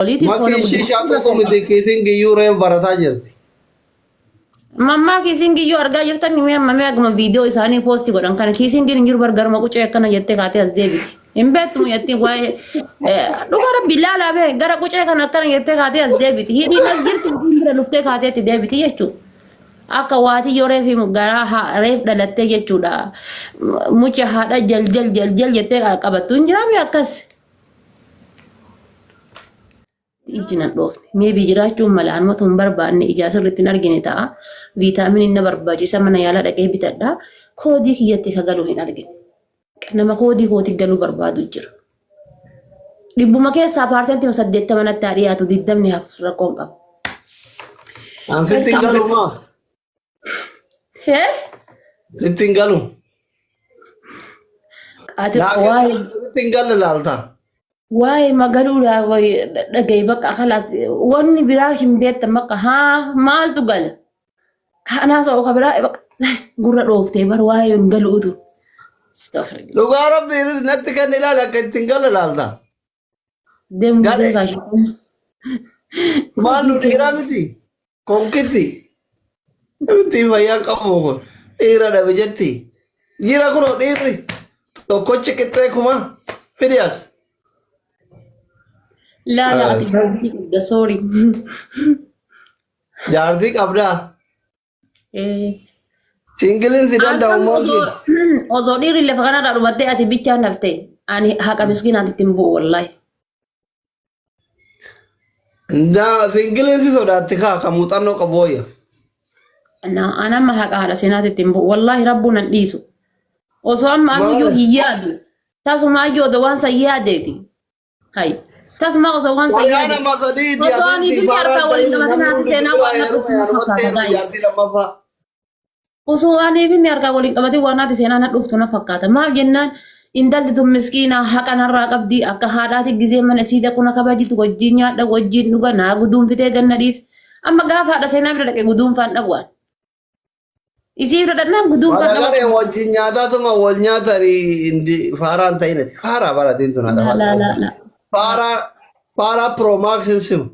Oliitiif tola Makii shiishaa guddifachuu tuqu miti kiisiin giyyuu reef barataa jirti. Mammaa kiisiin giyyuu argaa jirtan mee amma mee aguma viidiyoo isaanii poosti godhan kana kiisiin giin hin jiru bar garuma qucee akkana jettee kaatee as deebiti. Hin beektu mucattiin waa'ee dhugaa rabbi ilaalaa bee gara qucee kana akkana jettee kaatee as deebiti. Hidhiin as jirti hidhiin bira luftee kaatee itti deebiti jechuudha. Akka waatiyyoo reef himu garaa reef dhalattee jechuudha. Mucha haadha jaljal jaljal jettee qabattu hin jiraami akkas. Ijji nan dhoofne. Maybe jiraachuun mala anumatu hin barbaanne ijaa sirriitti hin argine ta'a. Viitaaminiin na barbaachisa mana yaalaa dhaqee bitadha. Koodii kiyyatti ka galu hin argine. Nama koodii kootii galuu barbaadu jira. Dhibbuma keessaa paarsentii 80 natti haa dhiyaatu 20 hafus rakkoon qabu. An sitti hin galu maa? Hee? Sitti hin galu. Ati Naa waa'ee sitti hin galle laalta. waa'ee magaluudhaa dhagaye bakka kalaas wanni biraa hin beektan bakka haa maaltu gala. Kanaas o'u ka biraa bakka gurra dhooftee bar waa'ee hin galuutu. Astaghfirullah. Dhugaa rabbiinis natti kan ilaali akka itti hin galle laalta. Deemu Gale. beekaa ishee. Maal nu dhiiraa miti? Konkitti. Namitti fayyaan qabu kun dhiira dhabe jetti. Jira kunoo dhiirri tokkochi qixxee kuma fidi as. Laala ati jaartii qabda sorry. Jaartii qabdaa. Singiliin si danda'u Halkan immoo osoo osoo dhiirri lafa kanarraa dhumattee ati bichaan haftee ani haqa miskiinaatti ittiin bu'u wallaahi. Na singiliin si sodaatti kaa kan muuxannoo qabu wayya. Na an amma haqa haadha seenaatti ittiin bu'u wallaahi rabbuu nan dhiisu. Osoo amma anuyyuu Maali? hin yaadu tasumaayyuu odoo waan san yaadeeti. Hay tasuma osoo waan san Wayyaa yaade. nama sadiiti Osoo ani abiibti biyya faaraan harkaa waliin ta'in qabatin namni haati hundi seenaa biraa waan na heeruma dhuftu na yaadumatti fakkaata heeruma guys. jaartii lammaffaa. Osoo ani fi harkaa waliin qabatin waan haati seenaa na dhuftu na fakkaata. Maaf jennaan intalti tun miskiina haqa narraa qabdi akka haadhaati gizee mana isii dhaqu na kabajitu wajjin nyaadha wajjin dhuga naa guduunfitee ganna dhiifti. Amma gaafa haadha seenaa bira dhaqe guduunfaan dhabu waan. Isii bira dhaqnaan guduunfaan dhabu. Walagaree wajjin nyaataatuma wal nyaatanii indi faaraan ta'inati. Faaraa baratiin tun haadha Laa laa laa laa. Faaraa faaraa Pro Max hin simu.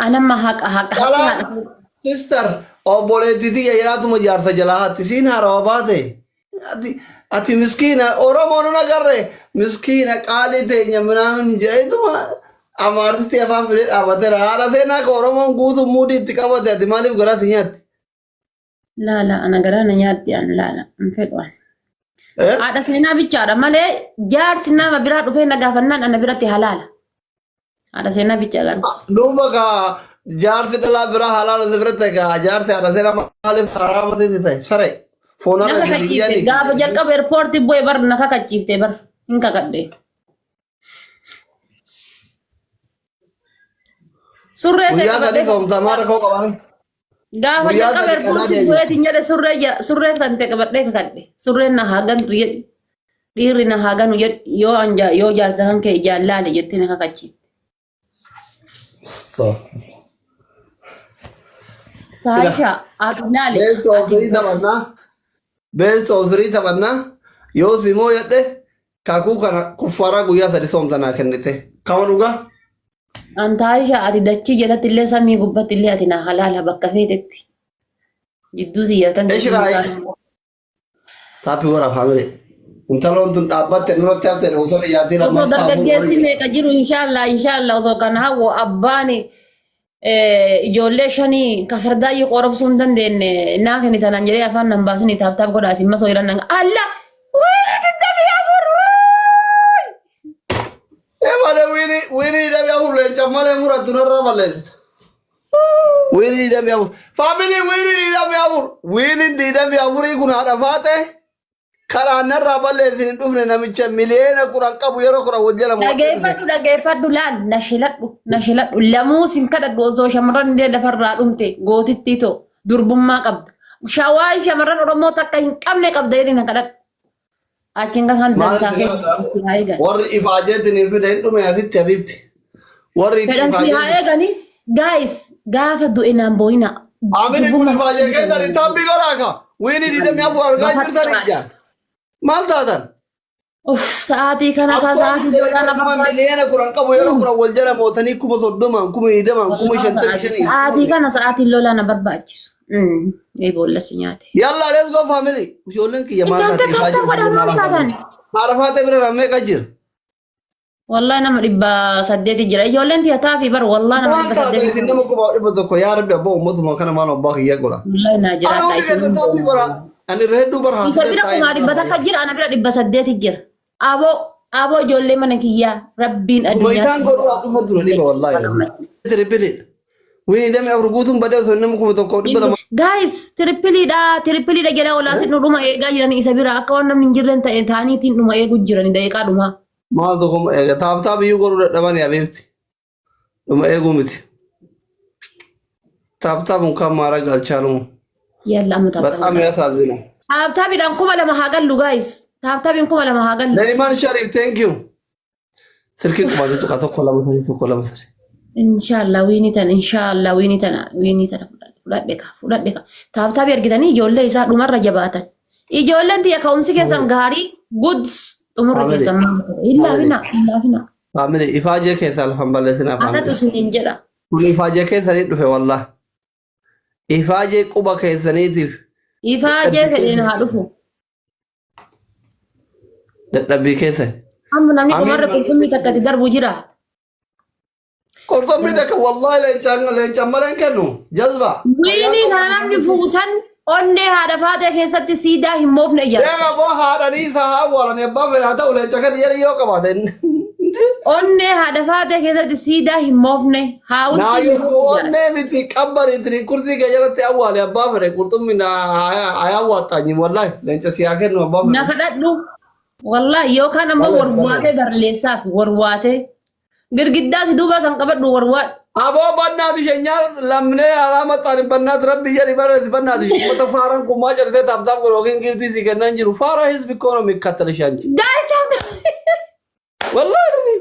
Anamma haqa haqa haqa Dhalaa haadha. sister obboleettii tiyya jiraatuma jaarsa jalaa hatti siin haarawa baate. Ati ati miskiina Oromoo nun agarre miskiina qaalii teenya minaamin jedheetuma amaartitti afaan fidee dhaabateera. Haadha seenaa ka Oromoon guutuu muudii itti qabate ati maaliif garaatti nyaatti? Laa laa ana garaa na nyaatti an laa laa hin fedhu an. Eh? Haadha seenaa bichaadha malee jaarsi nama biraa dhufee na gaafannaan ana biratti halaala. Haadha seenaa bichaa garuu. Duuba ka jaarsi dhalaa biraa halaala si biratti ka jaarsi haadha seenaa maaliif haraama sitti ta'e saree Na foonarra gadi kakachiifte jedhani. gaafa jalqaba eerpoortii bu'e bar na kakachiifte bar hin kakadhe. Surree ta'e Guyyaa qabadhee sadii soomtamaa rakkoo qaban. Gaafa Guyyaa jalqaba sadii qalaa eerpoortii deebi'e. bu'eetiin jedhe surree surree kan ta'e qabadhee kakadhe. Surreen na haa gantu jedhi. Dhiirri na haa ganu jedhi. Yoo an yoo jaarsa kan kee ijaan laale jettee na kakachiifte. Taayisha ati laale. Best of Ati three taphannaa. Best of three taphannaa. Yoo si mooyadhe kakuu kana kuffaaraa guyyaa sadii soomta naa kennite. Kama dhugaa? An Taayisha ati dachii jalatti illee samii gubbatti illee ati na halaala bakka feetetti. Jidduu siyyatan Ishraay. Taappii godhaa faamilii. Intaloon tun dhaabbatte nurratti hafte osoo ijaartii Osoo lammaffaa dargaggeessi meeqa jiru inshaallah inshaallah osoo kan hawwu abbaan ijoollee shanii ka fardaayyuu qorobsuu hin dandeenye naa kennitan an jedhee afaan nan baasini taap taap godhaa isin masoo jiran nan alla wiini 24 wuuy! Emane wiini wiini 24 leenca malee murattu narraa balleessita. Wiini 24. Faamilii wiini 24. Wiini 24 kun haadha faate karaan narraa balleessin hin dhufne namicha miliyoona 10 qabu yeroo 10 wal jala mo'attee dhufe. Dhageeffadhu dhageeffadhu laal na shiladhu na shiladhu lamuu sin kadhadhu osoo shamarran illee lafarraa dhumte gootittii too durbummaa qabda. Shawaan shamarran Oromoo takka hin qabne qabda jedhee na kadhadhu. Achiin kan kan Maal dantaa itti kee kadhadha? si haa eegan. Warri ifaajeetiin hin fide hin dhume asitti habiibti. Warri itti Fedhan si haa ifaajee. eegani guys gaafa du'e naan boo'ina. Amini kun ifaajee keessan taabbii godhaa ka. Wiini 24 argaa jirtan ija. Maal taatan? Uff, sa'aatii kana kaa Qabsoo sa'aatii miliyoona ijoollee nama nama 10,000,000 qabu yeroo 10 wal jala mootanii 30,000, 20,000, 55,000. Sa'aatii kana sa'aatiin lolaa na barbaachisu. Ee boollas nyaate. Yalla, let's go, family. Ijoolleen kiyya maal Iddoo taate? takka Ifaa godhan jiru maal maal taatan? Haadha faatee bira meeqa jira? Wallahi nama 800 jira. Ijoolleen tiyya taafii bar wallahi nama Waan dhibba taatan saddeeti. isin nama 100,100, yaa Rabbi abbaa uummatuma kana maal abbaa kiyya godha. Wallahi naa Ana jiraadha hundi isin. keessan taafii godha. Ani irra hedduu bar Isa haasofee bira taa'ee 100,100 jira, ana bira 800 jira. Aboo aboo, ijoollee mana kiyyaa rabbiin Kuma addunyaa. isaan godhu haa dhufa dura dhiba wallaahi. Triple. Winii 24 guutuun badee osoo nama 1,200. Guys, tripleiidha, tripleiidha jedha olaa sin dhuma eegaa jiran isa bira akka waan namni hin jirren ta'e ta'aniitiin dhuma eegu jiran daqiiqaa dhumaa. Maal tokko eega tap tap iyyuu godhuu dadhaban yaa beekti. Dhuma eeguu miti. Tap tap እንኳን ማድረግ አልቻሉም። Yalla amma በጣም tap tap. ያሳዝናል። Tap tapiidhaan 2,000 haa gallu, guys. Tap tapiin 2,000 haa gallu. Naiman Sharif, thank you. Silkiin qubaatu tuqa tokko lama sadii tokko lama sadii. Inshaallah winii tana, inshaallah winii tana, winii tana fudhadhe ka, fudhadhe ka. Tap tapii argitanii ijoollee isaa dhumarra jabaatan. Ijoolleen tiyya ka'umsi keessan gaarii goods xumurri Family. keessan maal ta'e? Illaafina, illaafina. Family, ifaajee keessaa lafan balleessinaa Anatu family. isiniin jedha. Kun ifaajee keessanii dhufe wallah. Ifaajee quba keessaniitiif Ifaajee fedheen haa dhufu. dadhabbii keessan. Amma namni Amiin. dhumarra qurxummii takka itti darbu jira. Qurxummii takka wallahi leencaan leencaan malee hin kennu. Jazba. Winii kana namni fuutan onnee haadha faatee keessatti siidaa hin moofne ijara. Deema boo, haadhanii isaa haa awwaalanii, abbaan fedhe haa ta'u, leenca kan jedhan yoo qabaate. Onnee haadha faatee keessatti siidaa hin moofne haawutti hin Naayyoo moofne ijara. onnee miti qabbariitiin kursii kee jalatti awwaale, abbaa fedhe qurxummii na haa awwaaxxaanyi wallahi leenca si haa kennu abbaan Na fedhe. kadhadhu. Wallahi yookaan ammoo warwaatee barleessaaf warwaatee girgiddaa si duuba san qabadhu warwaadhu. Aboo bannaatu isheenyaa lamnee alaa maxxaan bannaatu rabbi jedhi barreessi bannaatu uummata faaraan kun maa jedhatee tap tap godhu yookiin giftii si kennan jiru faara hizbi እኮ ነው የሚከተልሽ አንቺ። Guys, tap tap. Wallahi.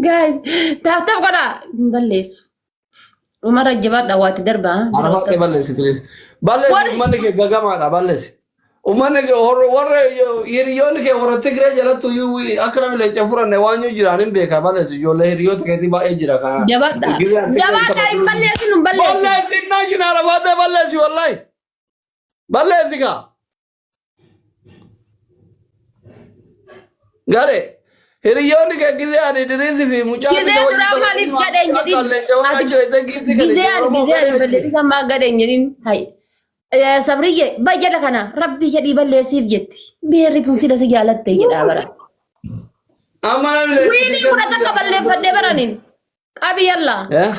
Guys, tap tap godhaa. Hin balleessu. Dhumarra jabaadha waatti darbaa. Arafaatti balleessi, please. Balleessi, uummanni kee gagamaadha, balleessi. Uummanni kee warra hiriyoonni kee warra Tigree jalatti iyyuu akka namni leenca furanne waan jiru jiraan hin beeka, balleessi, ijoollee hiriyoota keetii baay'ee jira kana. Jabaadha. Giraan Tigree Jabaadha, hin balleessinu, hin balleessinu. Balleessi national Arafaatti balleessi wallahi. Balleessi kaa. Gare hiriyoonni kee gizee ani diriirsi fi mucaan Gizee duraa maaliif gadheen jedhin? Leenca waan jira giiftii kan Gizee ani gizee ani balleessisa maa gadheen jedhin. Hayi. Sabriyyee bayyala kana rabbi jedhii balleessiif jetti. Beerri tun sila si jaalatte jedhaa bara. Amma namni leenca Winii 11 balleeffadhee baraniin. Qabi yalla. Eh?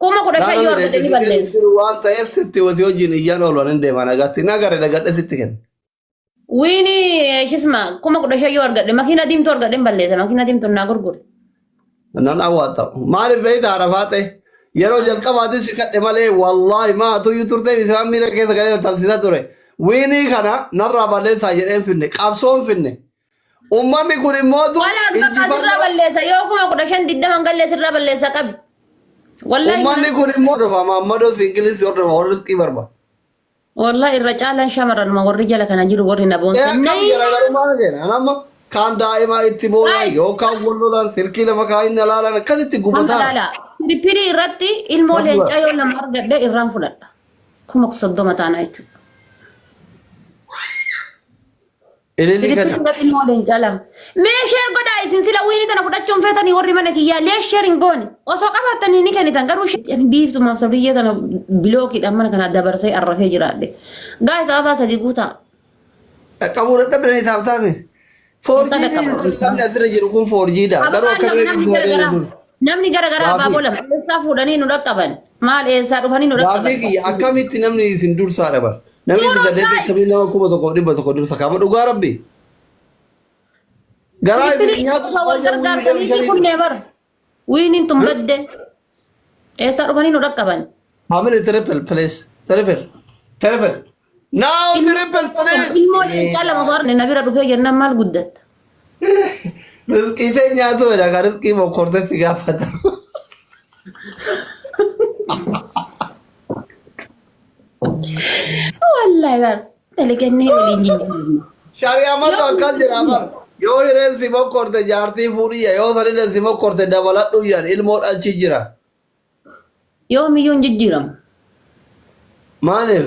15,000 yoo argate ni balleessu. Waan ta'eef sitti wasii wajjin iyyaan oolu hin deemaa nagaatti. Nagare nagadhe sitti kenna. Winii shisma 15,000 yoo argadhe makiina diimtuu argadhe hin balleessa. Makiina diimtuu naa gurgure. Nan awwaata. Maaliif beektaa Arafaa ta'e? Yeroo jalqabaatis si kadhe malee wallaahi maa tuyyuu turte isaan miira keessa galee na tamsisaa ture. Winii kana narraa balleessaa jedheen finne, qabsoon finne. Uummanni kun immoo Wala bakka sirraa balleessa yoo 15,000 20 gallee sirraa balleessa qabi. Wallahi. Uummanni kun immoo hordofa Maammadoo Ingilizii hordofa warri rizqii barbaada. Wallahi irra caalaan shamarran warri jala kana jiru warri na Ee, boonsan. akkam garaagarummaa keenya. Nama kaan daa'ima itti boo'an Guys. yookaan wal lolan silkii lafa kaa'in ilaalan akkasitti Amma gubataa. laala. Triple irratti ilmoo Maal leencaa yoo lama argadhe irraan fudhadha. 30,000 taana jechuudha. Ililii Triple kana. irratti ilmoo leencaa lama. Mee share godhaa, isin sila winii tana fudhachuun feetanii warri mana kiyyaa lee share hin goone. Osoo qabaattanii ni kennitan garuu biiftumaaf sabriyyee tana blockiidhaan mana kana dabarsee arrafee jiraadhe. Guys, ababaa sadii guutaa. Qaqqabuu dadhabdanii tap tape. 4G namni asirra jiru kun 4G dha. Garuu Ababaan akka lama namni garagaraa dur. namni garagaraa Gaafii. abaaboo lama eessaa fuudhanii nu dhaqqaban, maal eessaa dhufanii nu dhaqqaban. Gaafii kiyya, akkamitti namni isin dursaa dhaban? Namni isin Suuraa saddeet guys. akkamii nama 1,100 dursa kaama dhugaa rabbi. Garaa isin nyaatu Osoo wal gargaartanii kunnee bara winiin tun badde eessaa dhufanii nu dhaqqaban. Family, triple please, triple, triple now, triple please. Ilmoo leencaa lama osoo argine na bira dhufee jennaan maal guddatta. Rizqii ta'e nyaatu jedha kan rizqii mokkortetti gaafata. Wallahi bara dalagannee waliin jijjiirama. Shari'amatu akkas jedha bar. Yoo hireen si mokkorte jaartii fuudhiyya yoo sanillee si mokkorte dabaladhu jedhan ilmoo dhalchi jira. Yoomiyyuu hin jijjiiramu. Maaliif?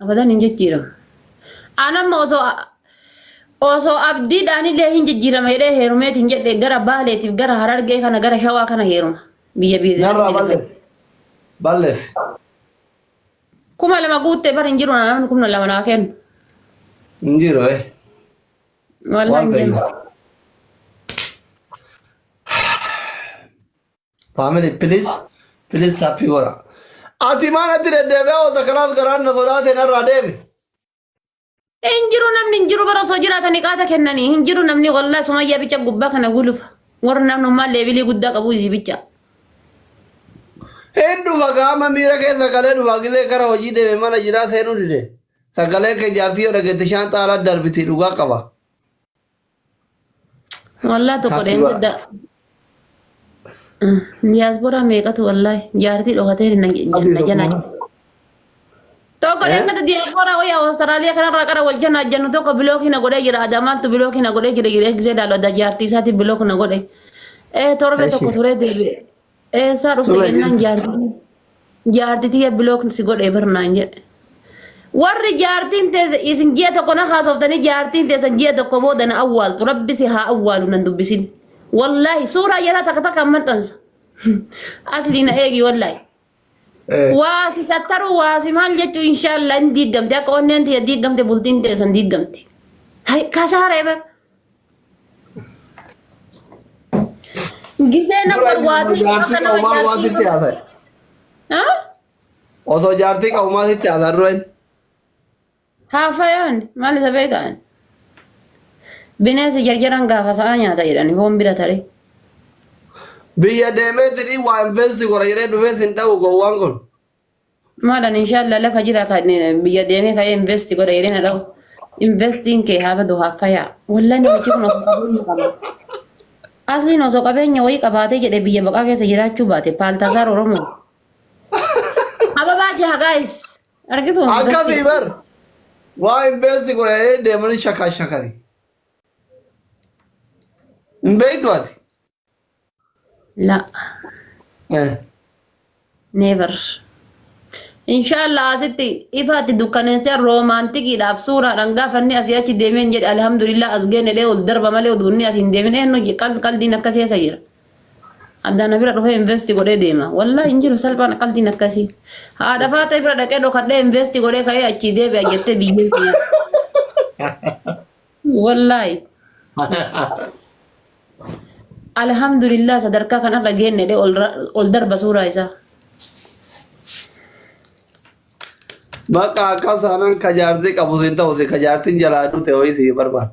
Abadan hin jijjiiramu. An amma osoo abdiidhaan illee hin jijjiirama jedhee heerumeet hin jedhe gara Baaleetiif gara Harargee kana gara Shawaa kana heeruma. Biyya Narraa biizinasii lafa. balleessi. Balleessi. 2000 guuttee bar hin jiru namni 2000 naa kennu. Hin jiru eh. Wallahi Waan hin jiru. beekna. Family please please taappii godha. Ati maal ati deddeebi'aa oolta kanaas garaan na sodaate narraa deemi. Hin jiru namni hin jiru bara osoo jiraatanii qaata kennanii hin jiru namni wallahi Sumayyaa bicha gubbaa kana gulufa. Warri namnummaa leebilii guddaa qabu isii bicha. Hin dhufa gaama miira keessa galee dhufa gisee gara hojii deeme mana jiraa seenuu dide. Sagalee kee jaartii yoo dhageette shaanxaa ala darbiti dhugaa qaba. Wallahi tokko Taappii godha. dheengadda. Diyaaspoora meeqatu wallahi jaartii dhokatee na Abdii na janaa. tokko. Tokko Eh? dheengadda diyaaspoora wayya Awustiraaliyaa kanarraa qara wal janaa jennu tokko bilookii na godhee jira. Adamaattu bilookii na godhee jira jedhee gisee laalu adda jaartii isaatti bilook na godhe. Torbe tokko Eshi. turee deebi'e. Eessaa dhufte Suma jennaan jirti. jaartii tiyya bilook si godhee barnaan jedhe. Warri jaartiin teesse isin ji'a tokko na haasoftanii jaartiin teessan ji'a tokko booda na awwaaltu rabbi si haa awwaalu nan dubbisin. Wallaahi suuraa jaraa takka takka maxxansa. Asli na eegi wallaahi. Eh. Waa si sattaruu waa si maal jechuu inshaallah hin diiggamte akka onneen tiyya diiggamte bultiin teessan diiggamti. Hay kasaara ebar. Gisee Dura nambar inni waa osoo si jaartii akka nama qabu maal waa jaartii sitti haasa'e? Ha? Osoo jaartii qabu maal sitti haasa'e dura inni? Haafayoon maal isa beekan? Bineensi jarjaran gaafa sa'a nyaata jedhani foon bira taree. Biyya deemee tidhii waa investi godha jedhee dhufee sin dhabu gowwaan kun. Maalan inshallah lafa jira kan biyya deemee ka'ee investi godha jedhee na dha'u. Investiin kee haa badu haa fayaa. Wallahi namichi kun osoo qabeenya qaba. Asliin osoo qabeenya wayii qabaatee jedhee biyya baqaa keessa jiraachuu baate paaltaasaar Oromoo. Ababaa jaha guys. Argitu Akkasii bar waa investi godha jedhee deemanii shakaa shakani. Hin beektu ati? La. Eh. Never. Inshallah asitti ifaatti dukkaneessee roomaantikiidhaaf suuraadhaan gaafa inni asii achi deemeen jedhe alhamdulillah as geenne dhee ol darba malee oduu inni as hin deemin eenyu qaldiin akkasii eessa jira. Addaan na bira dhufee investi godhee deema. Wallahi hin jiru salphaan qaldiin akkasii. Haadha faatee bira dhaqee dhokadhee investi godhee ka'ee achii deebi'a jettee biyyeen si nyaata. Wallahi. Alhamdulillah sadarkaa kanarra geenne dhee ol darba suuraa isaa. Bakka akka saanaan ka jaartii qabu sin ta'u si ka jaartiin jalaa dute ho'i si barbaada.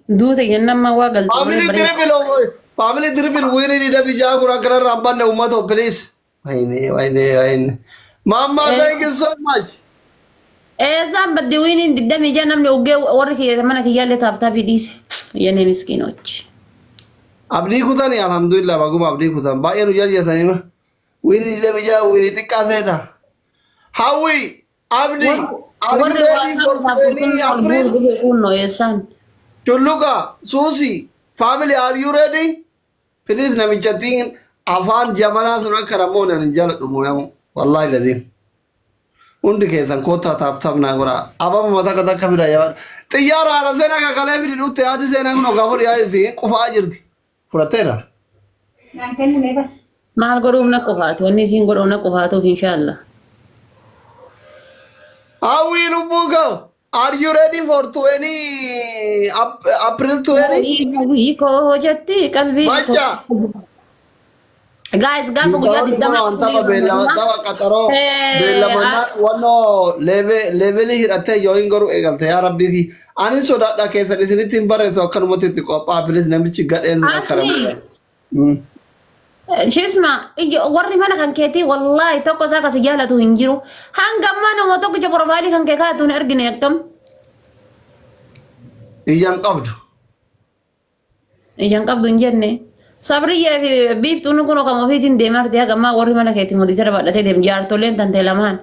Duute jennaan maa waa galte malee Family bareeda. triple family triple winii dida bijaa kun akkana irraa hin banne uummata please. Wayne wayne wayne. Mama thank you so much. Eessaan baddi wiiniin 26 namni uggee warri kiyya mana kiyyaallee taaptaapii dhiise. Yennee miskiinochi. Abdii kutani alhamdulillah baguma abdii kutan baay'ee nu jarjatanii ma. Winii dida bijaa winii xiqqaa seeta. Hawwi Abdi are you Warri ready for waan 20 April? Kunnoo eessaan. Tulluqa Suusi family are you ready? Please namichattiin afaan jabanaa sun akka namoonni ani hin jaaladhu mooyamu. Wallaahi laziim. Hundi keessan koottaa taap taap naa godhaa. Ababa takka takka fida yaabadha. Xiyyaara haadha seenaa kakalee fidi dhutte haati seenaa kun hoggaa fudhi yaa jirti qufaa jirti. Fudhatteera. Naan kennine bara. Maal godhuuf na qofaati wanni isiin godhuuf na qofaatuuf inshaallah. Hawwii lubbuu koo. Are you ready for 20 April 20? Hawwii koo jetti qalbii koo. Macha. Guys gaafa guyyaa Tapha 20 kun tapha beellama tapha qaxaroo beellamanaa wannoo leevelii hidhattee yoo hin garuu eegalte yaa rabbii fi ani sodaadha keessan isinitti hin barreessu akkanumatti itti qophaa bilis namichi gadheen sun akka Asli nama. Shisma warri mana kan keetii wallaahi tokko isaa kasi jaalatu hin jiru. Hanga ammaa nama tokkicha profaayilii kan kee kaa'atu hin argine akkam. Ijaan qabdu. Ijaan qabdu hin jenne. Sabriyyee fi biiftuun kun kan ofiitiin deemaa jirti haga ammaa warri mana keetii moditara baadhatee deemu jaartoleen tantee lamaan.